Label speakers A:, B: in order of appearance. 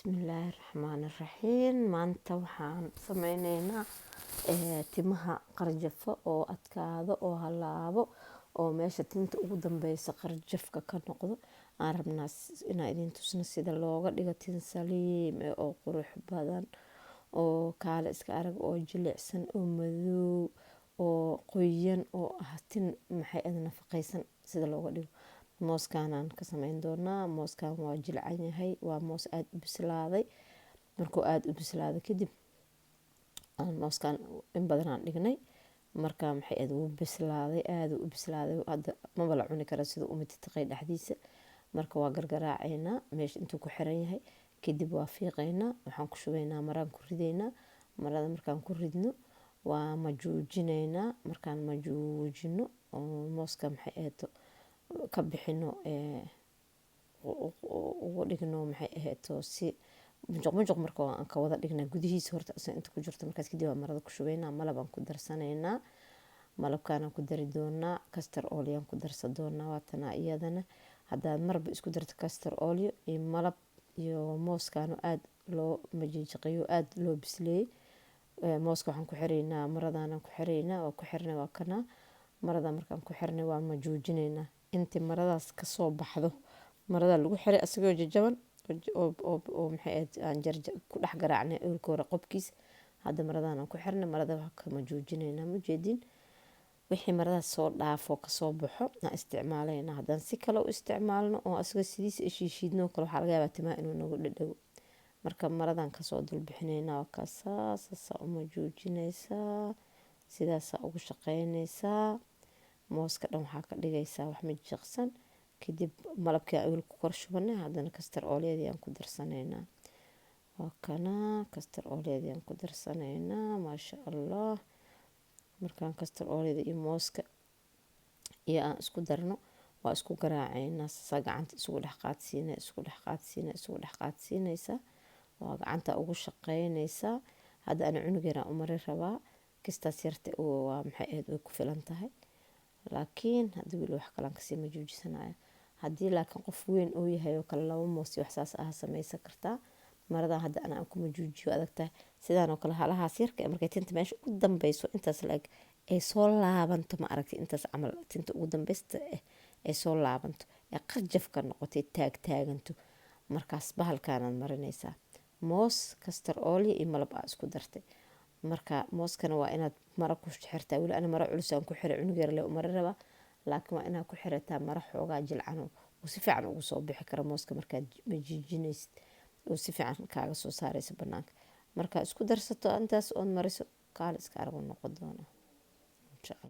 A: Bismillaahi Raxmaani Raxiim. Maanta waxaan sameyneynaa timaha qarjafo oo adkaado oo halaabo oo meesha tinta ugu dambeysa qarjafka ka noqdo. Aan rabnaa inaan idin tusno sida looga dhigo tin saliim oo qurux badan oo kaale iska arag oo jilicsan oo madow oo qoyan oo ah tin maxay ahayd nafaqeysan sida looga dhigo. Mooskanaan ka sameyn doonaa. Mooskan waa jilcan yahay, waa moos aada u bislaaday. Markuu aada u bislaaday kadib, mooskan in badan aan dhignay. Marka maxay ahayd, wuu bislaaday, aada u bislaaday. Hadda maba la cuni kara siduu u mititiqay dhexdiisa. Marka waa gargaraaceynaa meesha intuu ku xiran yahay. Kadib waa fiiqeynaa, waxaan ku shubeynaa maraan ku rideynaa. Marada markaan ku ridno, waa majuujineynaa. Markaan majuujino oo mooska maxay ahayd ka bixino, ugu dhigno maxay ahayd si mujuq mujuq, marka aan ka wada dhignaa gudihiisa horta inta ku jirto. Markaas kadib waa marada ku shubeynaa, malab aan ku darsanaynaa. Malabkaanaan ku dari doonaa, castor oil aan ku darsan doonaa. Waatanaa iyadana haddaad marba isku darto castor oil iyo malab iyo mooskaano aada loo majiijiqiyo, aada loo bisleeyey. Mooska waxaan ku xireynaa maradaanaan ku xireynaa. Waa ku xirnay, waa kanaa. Marada markaan ku xirnay, waa majuujinaynaa intii maradaas kasoo baxdo. Marada lagu xiray asagoo jajaban oo maxay ahayd aan jarjar ku dhex garaacnay eelka hore qobkiis. Hadda maradaan aan ku xirnay, marada waa ka majuujinaynaa. Mujeedin wixii maradaas soo dhaafo kasoo baxo aan isticmaalaynaa. Haddaan si kale u isticmaalno oo asagoo sidiisa ishiishiidno kale, waxaa laga yaabaa timaha inuu nagu dhadhawo. Marka maradan kasoo dulbixinaynaa. Waa kaasaa, saasaa uma juujinaysaa, sidaasaa ugu shaqeynaysaa. Mooska dhan waxaa ka dhigaysaa wax majiiqsan. Kadib malabkii aan ku kor shubanay, haddana castor oil-yadii aan ku darsanaynaa. Waa kana, castor oil-yadii aan ku darsanaynaa. Maasha Allah. Markaan castor oil-yada iyo mooska iyo aan isku darno, waa isku garaacaynaa. Saasaa gacanta isugu dhex qaadsiina, isugu dhex qaadsiina, isugu dhex qaadsiinaysaa. Waa gacanta ugu shaqeynaysaa. Hadda ani cunug yaraan u mari rabaa. Kistaas yarta waa maxay ahayd, way ku filan tahay, laakiin haddii weli wax kalaan kasii majuujisanaya. Haddii laakiin qof weyn uu yahay oo kale, laba moos iyo wax saas ah sameysan kartaa. Maradan hadda ana aan ku majuujiyo adag tahay. Sidaan oo kale halahaas yarka markay tinta meesha ugu dambeyso intaas la-eg ay soo laabanto, ma aragtay, intaas camal tinta ugu dambeysta ah ay soo laabanto ee qarjafka noqotay, taag taaganto, markaas bahalkaanaad marinaysaa. Moos, castor oil iyo malab aa isku dartay. Marka mooskana waa inaad maro ku xirtaa. Weli ana maro culus aan ku xiray, cunug yar le u mari rabaa, laakiin waa inaad ku xirataa maro xoogaa jilcan oo si fiican ugu soo bixi kara mooska. Markaad majiijinaysid oo si fiican kaaga soo saaraysa banaanka. Markaa isku darsato intaas ood mariso, kaala iska aragu noqon doona, insha Allah.